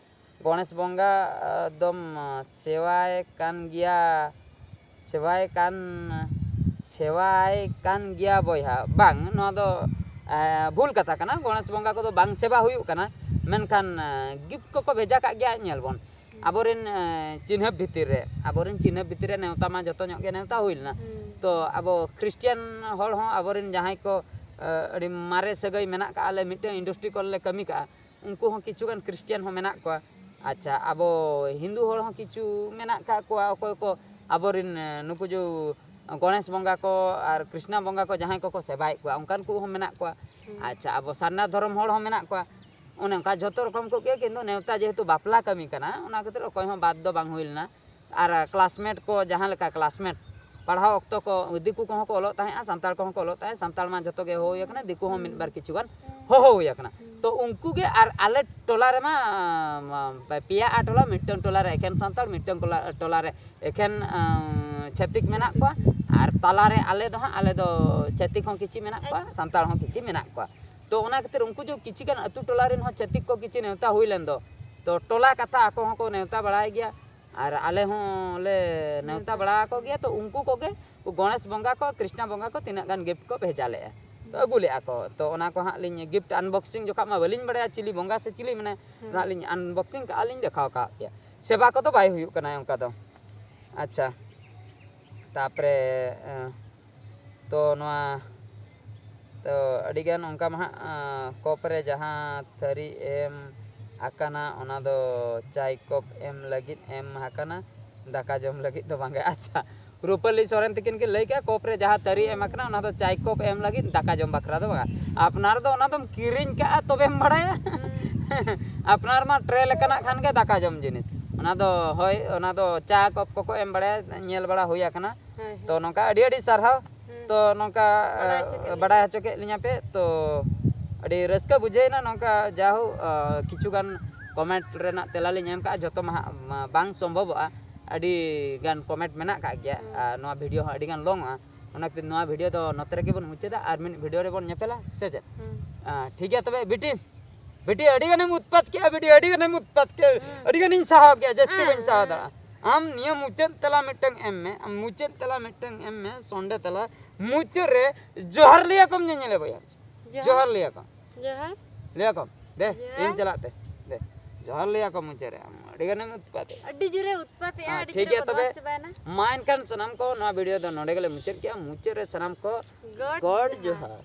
ᱜᱚᱬᱮᱥ ᱵᱚᱸᱜᱟ, ᱟ, ᱫᱚᱢ, ᱟ, ᱥᱮᱣᱟᱭ ᱠᱟᱱ ᱜᱮᱭᱟ, ᱥᱮᱣᱟᱭ ᱠᱟᱱ, ᱥᱮᱣᱟᱭ ᱠᱟᱱ ᱜᱮᱭᱟ ᱵᱚᱭᱦᱟ᱾ ᱵᱟᱝ, ᱱᱚᱣᱟ ᱫᱚ, ᱮ, ᱵᱷᱩᱞ ᱠᱟᱛᱷᱟ ᱠᱟᱱᱟ᱾ ᱜᱚᱬᱮᱥ ᱵᱚᱸᱜᱟ ᱠᱚᱫᱚ ᱵᱟᱝ ᱥᱮᱵᱟ ᱦᱩᱭᱩᱜ ᱠᱟᱱᱟ, ᱢᱮᱱᱠᱷᱟᱱ, ᱮ, ᱜᱤᱯᱷᱴ ᱠᱚᱠᱚ ᱵᱷᱮᱡᱟ ᱠᱟᱜ ᱜᱮᱭᱟ᱾ ᱧᱮᱞ ᱵᱚᱱ, ᱟᱵᱚᱨᱮᱱ, ᱮ, ᱪᱤᱱᱦᱟᱹᱯ ᱵᱷᱤᱛᱤᱨ ᱨᱮ, ᱟᱵᱚᱨᱮᱱ ᱪᱤᱱᱦᱟᱹᱯ ᱵᱷᱤᱛᱤᱨ ᱨᱮ ᱱᱮᱣᱛᱟ ᱢᱟ ᱡᱚᱛᱚ ᱧᱚᱜ ᱜᱮ ᱱᱮᱣᱛᱟ ᱦᱩᱭ ᱞᱮᱱᱟ᱾ ᱛᱚ ᱟᱵᱚ ᱠᱷᱨᱤᱥᱴᱤᱭᱟᱱ ᱦᱚᱲ ᱦᱚᱸ ᱟᱵᱚᱨᱮᱱ ᱡᱟᱦᱟᱸᱭ ᱠᱚ, ᱮ, ᱟᱹᱰᱤ ᱢᱟᱨᱮ ᱥᱟᱹᱜᱟᱹᱭ ᱢᱮᱱᱟᱜ ᱠᱟᱜᱼᱟ, ᱟᱞᱮ ᱢᱤᱫᱴᱮᱱ ᱤᱱᱰᱟᱥᱴᱨᱤ ᱠᱚᱨᱮ ᱞᱮ ᱠᱟᱹᱢᱤ ᱠᱟᱜᱼᱟ, ᱩᱱᱠᱩ ᱦᱚᱸ ᱠᱤᱪᱷᱩ ᱜᱟᱱ ᱠᱷᱨᱤᱥᱴᱤᱭᱟᱱ ᱦᱚᱸ ᱢᱮᱱᱟᱜ ᱠᱚᱣᱟ᱾ ᱟᱪᱪᱷᱟ, ᱟᱵᱚ ᱦᱤᱱᱫᱩ ᱦᱚᱲ ᱦᱚᱸ ᱠᱤᱪᱷᱩ ᱢᱮᱱᱟᱜ ᱠᱟᱜ ᱠᱚᱣᱟ, ᱚᱠᱚᱭ ᱠᱚ ᱟᱵᱚᱨᱮᱱ, ᱮ, ᱱᱩᱠᱩ ᱡᱮ ᱜᱚᱬᱮᱥ ᱵᱚᱸᱜᱟ ᱠᱚ ᱟᱨ ᱠᱨᱤᱥᱱᱟ ᱵᱚᱸᱜᱟ ᱠᱚ ᱡᱟᱦᱟᱸᱭ ᱠᱚᱠᱚ ᱥᱮᱵᱟᱭᱮᱫ ᱠᱚᱣᱟ, ᱚᱱᱠᱟᱱ ᱠᱚ ᱦᱚᱸ ᱢᱮᱱᱟᱜ ᱠᱚᱣᱟ᱾ ᱟᱪᱪᱷᱟ, ᱟᱵᱚ ᱥᱟᱨᱱᱟ ᱫᱷᱚᱨᱚᱢ ᱦᱚᱲ ᱦᱚᱸ ᱢᱮᱱᱟᱜ ᱠᱚᱣᱟ᱾ ᱚᱱᱮ ᱚᱱᱠᱟ ᱡᱷᱚᱛᱚ ᱨᱚᱠᱚᱢ ᱠᱚᱜᱮ, ᱠᱤᱱᱛᱩ ᱱᱮᱣᱛᱟ ᱡᱮᱦᱮᱛᱩ ᱵᱟᱯᱞᱟ ᱠᱟᱹᱢᱤ ᱠᱟᱱᱟ, ᱚᱱᱟ ᱠᱷᱟᱹᱛᱤᱨ ᱚᱠᱚᱭ ᱦᱚᱸ ᱵᱟᱫ ᱫᱚ ᱵᱟᱝ ᱦᱩᱭ ᱞᱮᱱᱟ᱾ ᱟᱨ ᱠᱞᱟᱥᱢᱮᱴ ᱠᱚ, ᱡᱟᱦᱟᱸ ᱞᱮᱠᱟ ᱠᱞᱟᱥᱢᱮᱴ ᱯᱟᱲᱦᱟᱣ ᱚᱠᱛᱚ ᱠᱚ, ᱫᱤᱠᱩ ᱠᱚᱦᱚᱸ ᱠᱚ ᱚᱞᱚᱜ ᱛᱟᱦᱮᱸᱜᱼᱟ, ᱥᱟᱱᱛᱟᱲ ᱠᱚᱦᱚᱸ ᱠᱚ ᱚᱞᱚᱜ ᱛᱟᱦᱮᱸᱜᱼᱟ, ᱥᱟᱱᱛᱟᱲ ᱢᱟ ᱡᱷᱚᱛᱚ ᱜᱮ ᱦᱚᱦᱚ ᱦᱩᱭ ᱟᱠᱟᱱᱟ, ᱫᱤᱠᱩ ᱦᱚᱸ ᱢᱤᱫ ᱵᱟᱨ ᱠᱤᱪᱷᱩ ᱜᱟᱱ ᱦᱚᱦᱚ ᱦᱩᱭ ᱟᱠᱟᱱᱟ᱾ ᱛᱚ ᱩᱱᱠᱩ ᱜᱮ, ᱟᱨ ᱟᱞᱮ ᱴᱚᱞᱟ ᱨᱮᱢᱟ, ᱢᱟ, ᱯᱮᱭᱟ ᱴᱚᱞᱟ, ᱢᱤᱫᱴᱟᱝ ᱴᱚᱞᱟ ᱨᱮ ᱮᱠᱷᱮᱱ ᱥᱟᱱᱛᱟᱲ, ᱢᱤᱫᱴᱟᱝ ᱴᱚᱞᱟ, ᱴᱚᱞᱟ ᱨᱮ ᱮᱠᱷᱮᱱ, ᱟᱸ, ᱪᱷᱟᱹᱛᱤᱠ ᱢᱮᱱᱟᱜ ᱠᱚᱣᱟ, ᱟᱨ ᱛᱟᱞᱟᱨᱮ ᱟᱞᱮ ᱫᱚ ᱦᱟᱸᱜ, ᱟᱞᱮ ᱫᱚ ᱪᱷᱟᱹᱛᱤᱠ ᱦᱚᱸ ᱠᱤᱪᱷᱤ ᱢᱮᱱᱟᱜ ᱠᱚᱣᱟ, ᱥᱟᱱᱛᱟᱲ ᱦᱚᱸ ᱠᱤᱪᱷᱤ ᱢᱮᱱᱟᱜ ᱠᱚᱣᱟ᱾ ᱛᱚ ᱚᱱᱟ ᱠᱷᱟᱹᱛᱤᱨ ᱩᱱᱠᱩ ᱡᱮ ᱠᱤᱪᱷᱤ ᱜᱟᱱ ᱟᱹᱛᱩ ᱴᱚᱞᱟ ᱨᱮᱱ ᱦᱚᱸ ᱪᱷᱟᱹᱛᱤᱠ ᱠᱚ ᱠᱤᱪᱷᱤ ᱱᱮᱣᱛᱟ ᱦᱩᱭ ᱞᱮᱱ ᱫᱚ, ᱛᱚ ᱴᱚᱞᱟ ᱠᱟᱛᱷᱟ ᱟᱠᱚ ᱦᱚᱸᱠᱚ ᱱᱮᱣᱛᱟ ᱵᱟᱲᱟᱭ ᱜᱮᱭᱟ, ᱟᱨ ᱟᱞᱮ ᱦᱚᱸ ᱞᱮ ᱱᱮᱣᱛᱟ ᱵᱟᱲᱟ ᱟᱠᱚ ᱜᱮᱭᱟ᱾ ᱛᱚ ᱩᱱᱠᱩ ᱠᱚᱜᱮ ᱜᱚᱬᱮᱥ ᱵᱚᱸᱜᱟ ᱠᱚ, ᱠᱨᱤᱥᱱᱟ ᱵᱚᱸᱜᱟ ᱠᱚ ᱛᱤᱱᱟᱹᱜ ᱜᱟᱱ ᱜᱤᱯᱷᱴ ᱠᱚ ᱵᱷᱮᱡᱟ ᱞᱮᱜᱼᱟ, ᱛᱚ ᱟᱹᱜᱩ ᱞᱮᱜᱼᱟ ᱠᱚ᱾ ᱛᱚ ᱚᱱᱟ ᱠᱚ ᱦᱟᱸᱜ ᱞᱤᱧ ᱜᱤᱯᱷᱴ ᱟᱱᱵᱚᱠᱥᱤᱝ ᱡᱚᱠᱷᱟᱜ ᱢᱟ ᱵᱟᱹᱞᱤᱧ ᱵᱟᱲᱟᱭᱟ ᱪᱤᱞᱤ ᱵᱚᱸᱜᱟ ᱥᱮ ᱪᱤᱞᱤ ᱢᱮᱱᱟᱭᱟ, ᱦᱟᱸᱜ ᱞᱤᱧ ᱟᱱᱵᱚᱠᱥᱤᱝ ᱠᱟᱜᱼᱟ, ᱞᱤᱧ ᱫᱮᱠᱷᱟᱣ ᱠᱟᱜ ᱯᱮᱭᱟ᱾ ᱥᱮᱵᱟ ᱠᱚᱫᱚ ᱵᱟᱭ ᱦᱩᱭᱩᱜ ᱠᱟᱱᱟ ᱚᱱᱠᱟ ᱫᱚ᱾ ᱟᱪᱪᱷᱟ, ᱛᱟᱯᱚᱨᱮ, ᱮᱸ, ᱛᱚ ᱱᱚᱣᱟ, ᱛᱚ ᱟᱹᱰᱤᱜᱟᱱ ᱚᱱᱠᱟ ᱢᱟ ᱦᱟᱸᱜ, ᱟᱸ, ᱠᱚᱯ ᱨᱮ ᱡᱟᱦᱟᱸ ᱛᱷᱟᱹᱨᱤ ᱮᱢ ᱟᱠᱟᱱᱟ, ᱚᱱᱟ ᱫᱚ ᱪᱟᱭ ᱠᱚᱯ ᱮᱢ ᱞᱟᱹᱜᱤᱫ ᱮᱢ ᱟᱠᱟᱱᱟ᱾ ᱫᱟᱠᱟ ᱡᱚᱢ ᱞᱟᱹᱜᱤᱫ ᱫᱚ ᱵᱟᱝᱜᱮ᱾ ᱟᱪᱪᱷᱟ, ᱨᱩᱯᱟᱹᱞᱤ ᱥᱚᱨᱮᱱ ᱛᱤᱠᱤᱱ ᱠᱤᱱ ᱞᱟᱹᱭ ᱠᱮᱜᱼᱟ, ᱠᱚᱯ ᱨᱮ ᱡᱟᱦᱟᱸ ᱛᱟᱹᱨᱤ ᱮᱢ ᱟᱠᱟᱱᱟ, ᱚᱱᱟ ᱫᱚ ᱪᱟᱭ ᱠᱚᱯ ᱮᱢ ᱞᱟᱹᱜᱤᱫ, ᱫᱟᱠᱟ ᱡᱚᱢ ᱵᱟᱠᱷᱨᱟ ᱫᱚ ᱵᱟᱝᱟ᱾ ᱟᱯᱱᱟᱨ ᱫᱚ ᱚᱱᱟ ᱫᱚᱢ ᱠᱤᱨᱤᱧ ᱠᱟᱜᱼᱟ, ᱛᱚᱵᱮᱢ ᱵᱟᱲᱟᱭᱟ᱾ ᱟᱯᱱᱟᱨ ᱢᱟ ᱴᱨᱮ ᱞᱮᱠᱟᱱᱟᱜ ᱠᱷᱟᱱ ᱜᱮ ᱫᱟᱠᱟ ᱡᱚᱢ ᱡᱤᱱᱤᱥ᱾ ᱚᱱᱟ ᱫᱚ ᱦᱳᱭ, ᱚᱱᱟ ᱫᱚ ᱪᱟ ᱠᱚᱯ ᱠᱚᱠᱚ ᱮᱢ ᱵᱟᱲᱟᱭᱟ, ᱧᱮᱞ ᱵᱟᱲᱟ ᱦᱩᱭ ᱟᱠᱟᱱᱟ᱾ ᱦᱳᱭ, ᱦᱳᱭ᱾ ᱛᱚ ᱱᱚᱝᱠᱟ ᱟᱹᱰᱤ ᱟᱹᱰᱤ ᱥᱟᱨᱦᱟᱣ᱾ ᱦᱩᱸ᱾ ᱛᱚ ᱱᱚᱝᱠᱟ, ᱵᱟᱲᱟᱭ ᱦᱚᱪᱚ ᱠᱮᱫ ᱞᱤᱧᱟ᱾ ᱵᱟᱲᱟᱭ ᱦᱚᱪᱚ ᱠᱮᱫ ᱞᱤᱧᱟ ᱯᱮ, ᱛᱚ ᱟᱹᱰᱤ ᱨᱟᱹᱥᱠᱟᱹ ᱵᱩᱡᱷᱟᱹᱣ ᱮᱱᱟ᱾ ᱱᱚᱝᱠᱟ ᱡᱟᱦᱳᱠ, ᱠᱤᱪᱷᱩ ᱜᱟᱱ ᱠᱚᱢᱮᱱᱴ ᱨᱮᱱᱟᱜ ᱛᱮᱞᱟ ᱞᱤᱧ ᱮᱢ ᱠᱟᱜᱼᱟ, ᱡᱷᱚᱛᱚ ᱢᱟ ᱦᱟᱸᱜ ᱢᱟ ᱵᱟᱝ ᱥᱚᱢᱵᱷᱚᱵᱚᱜᱼᱟ, ᱟᱹᱰᱤ ᱜᱟᱱ ᱠᱚᱢᱮᱱᱴ ᱢᱮᱱᱟᱜ ᱠᱟᱜ ᱜᱮᱭᱟ᱾ ᱦᱩᱸ᱾ ᱟᱨ ᱱᱚᱣᱟ ᱵᱷᱤᱰᱤᱭᱳ ᱦᱚᱸ ᱟᱹᱰᱤ ᱜᱟᱱ ᱞᱚᱝᱚᱜᱼᱟ, ᱚᱱᱟ ᱠᱷᱟᱹᱛᱤᱨ ᱱᱚᱣᱟ ᱵᱷᱤᱰᱤᱭᱳ ᱫᱚ ᱱᱚᱛᱮ ᱨᱮᱜᱮ ᱵᱚᱱ ᱢᱩᱪᱟᱹᱫᱟ, ᱟᱨ ᱢᱤᱫ ᱵᱷᱤᱰᱤᱭᱳ ᱨᱮᱵᱚᱱ ᱧᱮᱯᱮᱞᱟ, ᱥᱮ ᱪᱮᱫ? ᱦᱩᱸ᱾ ᱟᱸ, ᱴᱷᱤᱠ ᱜᱮᱭᱟ ᱛᱚᱵᱮ ᱵᱤᱴᱤ, ᱵᱤᱴᱤ ᱟᱹᱰᱤ ᱜᱟᱱᱮᱢ ᱩᱛᱯᱟᱛ ᱠᱮᱜᱼᱟ, ᱵᱤᱴᱤ ᱟᱹᱰᱤ ᱜᱟᱱᱮᱢ ᱩᱛᱯᱟᱛ ᱠᱮᱜᱼᱟ, ᱦᱩᱸ᱾ ᱟᱹᱰᱤ ᱜᱟᱱᱤᱧ ᱥᱟᱦᱟᱣ ᱠᱮᱜᱼᱟ, ᱡᱟᱹᱥᱛᱤ ᱵᱟᱹᱧ ᱥᱟᱦᱟᱣ ᱫᱟᱲᱮᱭᱟᱜᱼᱟ᱾ ᱟᱢ ᱱᱤᱭᱟᱹ ᱢᱩᱪᱟᱹᱫ ᱛᱮᱞᱟ ᱢᱤᱫᱴᱟᱝ ᱮᱢ ᱢᱮ, ᱟᱢ ᱢᱩᱪᱟᱹᱫ ᱛᱮᱞᱟ ᱢᱤᱫᱴᱟᱝ ᱮᱢ ᱢᱮ, ᱥᱚᱱᱰᱮ ᱛᱮᱞᱟ, ᱢᱩᱪᱟᱹᱫ ᱨᱮ ᱡᱚᱦᱟᱨ ᱞᱟᱹᱭ ᱟᱠᱚᱢ ᱧᱮᱧᱮᱞ ᱵᱚᱭᱦᱟ᱾ ᱡᱚᱦᱟᱨ᱾ ᱡᱚᱦᱟᱨ ᱞᱟᱹᱭ ᱟᱠᱚᱢ᱾ ᱡᱚᱦᱟᱨ᱾ ᱞᱟᱹᱭ ᱟᱠᱚᱢ᱾ ᱫᱮ, ᱡᱚᱦᱟᱨ᱾ ᱤᱧ ᱪᱟᱞᱟᱜ ᱛᱮ᱾ ᱫᱮ᱾ ᱡᱚᱦᱟᱨ ᱞᱟᱹᱭ ᱟᱠᱚᱢ ᱢᱩᱪᱟᱹᱫ ᱨᱮ᱾ ᱟᱢ ᱟᱹᱰᱤ ᱜᱟᱱᱮᱢ ᱩᱛᱯᱟᱛᱮᱜᱼᱟ᱾ ᱟᱹᱰᱤ ᱡᱳᱨᱮ ᱩᱛᱯᱟᱛᱮᱜᱼᱟ, ᱦᱮᱸ, ᱟᱹᱰᱤ ᱴᱷᱤᱠ ᱡᱳᱨᱮ ᱜᱮᱭᱟ ᱛᱚᱵᱮ᱾ ᱵᱚᱫᱢᱟᱥ ᱪᱟᱵᱟᱭᱮᱱᱟ᱾ ᱢᱟ ᱮᱱᱠᱷᱟᱱ ᱥᱟᱱᱟᱢ ᱠᱚ ᱱᱚᱣᱟ ᱵᱷᱤᱰᱤᱭᱳ ᱫᱚ ᱱᱚᱰᱮ ᱜᱮᱞᱮ ᱢᱩᱪᱟᱹᱫ ᱠᱮᱜᱼᱟ᱾ ᱢᱩᱪᱟᱹᱫ ᱨᱮ ᱥᱟᱱᱟᱢ ᱠᱚ ᱜᱚᱰ ᱜᱚᱰ ᱡᱚᱦᱟᱨ᱾ ᱡᱚᱦᱟᱨ᱾